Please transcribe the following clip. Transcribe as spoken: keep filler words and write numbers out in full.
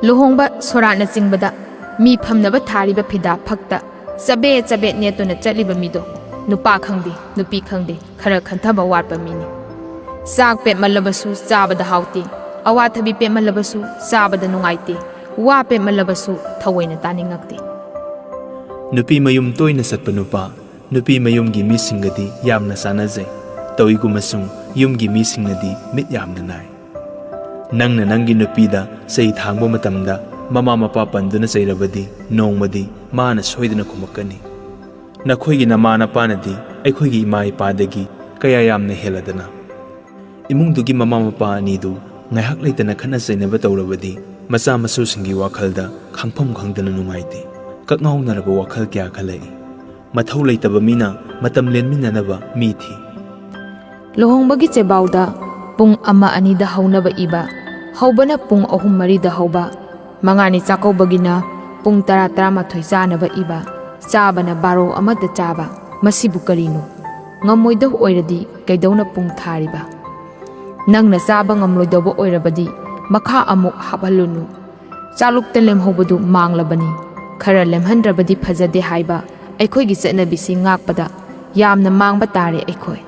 ꯂꯨꯍꯣꯡꯕ ꯁꯣꯔꯥꯠꯅꯆꯤꯡꯕꯗ ꯃꯤ ꯐꯝꯅꯕ ꯊꯥꯔꯤꯕ ꯐꯤꯗꯥ ꯐꯛꯇ ꯆꯕꯦꯠ ꯆꯕꯦꯠ ꯅꯦꯠꯇꯨꯅ ꯆꯠꯂꯤꯕ ꯃꯤꯗꯣ ꯅꯨꯄꯥ ꯈꯪꯗꯦ, ꯅꯨꯄꯤ ꯈꯪꯗꯦ, ꯈꯔ ꯈꯟꯊꯕ ꯋꯥꯠꯄ ꯃꯤꯅꯤ꯫ ꯆꯥꯛ ꯄꯦꯠꯃꯜꯂꯕꯁꯨ ꯆꯥꯕꯗ ꯍꯥꯎꯇꯦ, ꯑꯋꯥꯊꯕꯤ ꯄꯦꯠꯃꯜꯂꯕꯁꯨ ꯆꯥꯕꯗ ꯅꯨꯡꯉꯥꯏꯇꯦ, ꯋꯥ ꯄꯦꯠꯃꯜꯂꯕꯁꯨ ꯊꯑꯣꯏꯅ ꯇꯥꯅꯤꯡꯉꯛꯇꯦ꯫ ꯅꯨꯄꯤ ꯃꯌꯨꯝ ꯇꯣꯏꯅ ꯆꯠꯄ ꯅꯨꯄꯥ, ꯅꯨꯄꯤ ꯃꯌꯨꯝꯒꯤ ꯃꯤꯁꯤꯡꯒꯗꯤ ꯌꯥꯝꯅ ꯆꯥꯟꯅꯖꯩ꯫ ꯇꯧꯏꯒꯨꯝꯕꯁꯨꯡ ꯌꯨꯝꯒꯤ ꯃꯤꯁꯤꯡꯅꯗꯤ ꯃꯤꯠ ꯌꯥꯝꯅ ꯅꯥꯏ꯫ ꯅꯪꯅ ꯅꯪꯒꯤ ꯅꯨꯄꯤꯗ ꯆꯩ ꯊꯥꯡꯕ ꯃꯇꯝꯗ ꯃꯃꯥ ꯃꯄꯥ ꯄꯟꯗꯨꯅ ꯆꯩꯔꯕꯗꯤ ꯅꯣꯡꯃꯗꯤ ꯃꯥꯅ ꯁꯣꯏꯗꯅ ꯈꯨꯝꯃꯛꯀꯅꯤ꯫ ꯅꯈꯣꯏꯒꯤ ꯅꯃꯥ ꯅꯄꯥꯅꯗꯤ ꯑꯩꯈꯣꯏꯒꯤ ꯏꯃꯥ ꯏꯄꯥꯗꯒꯤ ꯀꯌꯥ ꯌꯥꯝꯅ ꯍꯦꯜꯂꯗꯅ? ꯏꯃꯨꯡꯗꯨꯒꯤ ꯃꯃꯥ ꯃꯄꯥ ꯑꯅꯤꯗꯨ ꯉꯥꯏꯍꯥꯛ ꯂꯩꯇꯅ ꯈꯠꯅ ꯆꯩꯅꯕ ꯇꯧꯔꯕꯗꯤ ꯃꯆꯥ ꯃꯁꯨꯁꯤꯡꯒꯤ ꯋꯥꯈꯜꯗ ꯈꯪꯐꯝ ꯈꯪꯗꯅ ꯅꯨꯡꯉꯥꯏꯇꯦ꯫ ꯀꯛꯉꯥꯎꯅꯔꯕ ꯋꯥꯈꯜ ꯀꯌꯥ ꯈꯜꯂꯛꯏ꯫ ꯃꯊꯧ ꯂꯩꯇꯕ ꯃꯤꯅ ꯃꯇꯝ ꯂꯦꯟꯃꯤꯟꯅꯅꯕ ꯃꯤ ꯊꯤ꯫ ꯂꯨꯍꯣꯡꯕꯒꯤ ꯆꯦꯕꯥꯎꯗ ꯄꯨꯡ ꯑꯃ ꯑꯅꯤꯗ ꯍꯧꯅꯕ ꯏꯕ, ꯍꯧꯕꯅ ꯄꯨꯡ ꯑꯍꯨꯝ ꯃꯔꯤꯗ ꯍꯧꯕ, ꯃꯉꯥꯅꯤ ꯆꯥꯛꯀꯧꯕꯒꯤꯅ ꯄꯨꯡ ꯇꯔꯥ ꯇꯔꯥꯃꯥꯊꯣꯏ ꯆꯥꯅꯕ ꯏꯕ, ꯆꯥꯕꯅ ꯕꯥꯔꯣ ꯑꯃꯗ ꯆꯥꯕ, ꯃꯁꯤꯕꯨ ꯀꯔꯤꯅꯣ? ꯉꯝꯃꯣꯏꯗꯧ ꯑꯣꯏꯔꯗꯤ ꯀꯩꯗꯧꯅ ꯄꯨꯡ ꯊꯥꯔꯤꯕ? ꯅꯪꯅ ꯆꯥꯕ ꯉꯝꯂꯣꯏꯗꯧꯕ ꯑꯣꯏꯔꯕꯗꯤ ꯃꯈꯥ ꯑꯃꯨꯛ ꯍꯥꯞꯍꯜꯂꯨꯅꯨ꯫ ꯆꯥꯂꯨꯛꯇ ꯂꯦꯝꯍꯧꯕꯗꯨ ꯃꯥꯡꯂꯕꯅꯤ꯫ ꯈꯔ ꯂꯦꯝꯍꯟꯗ꯭ꯔꯕꯗꯤ ꯐꯖꯗꯦ ꯍꯥꯏꯕ ꯑꯩꯈꯣꯏꯒꯤ ꯆꯠꯅꯕꯤꯁꯤ ꯉꯥꯛꯄꯗ ꯌꯥꯝꯅ ꯃꯥꯡꯕ ꯇꯥꯔꯦ ꯑꯩꯈꯣꯏ꯫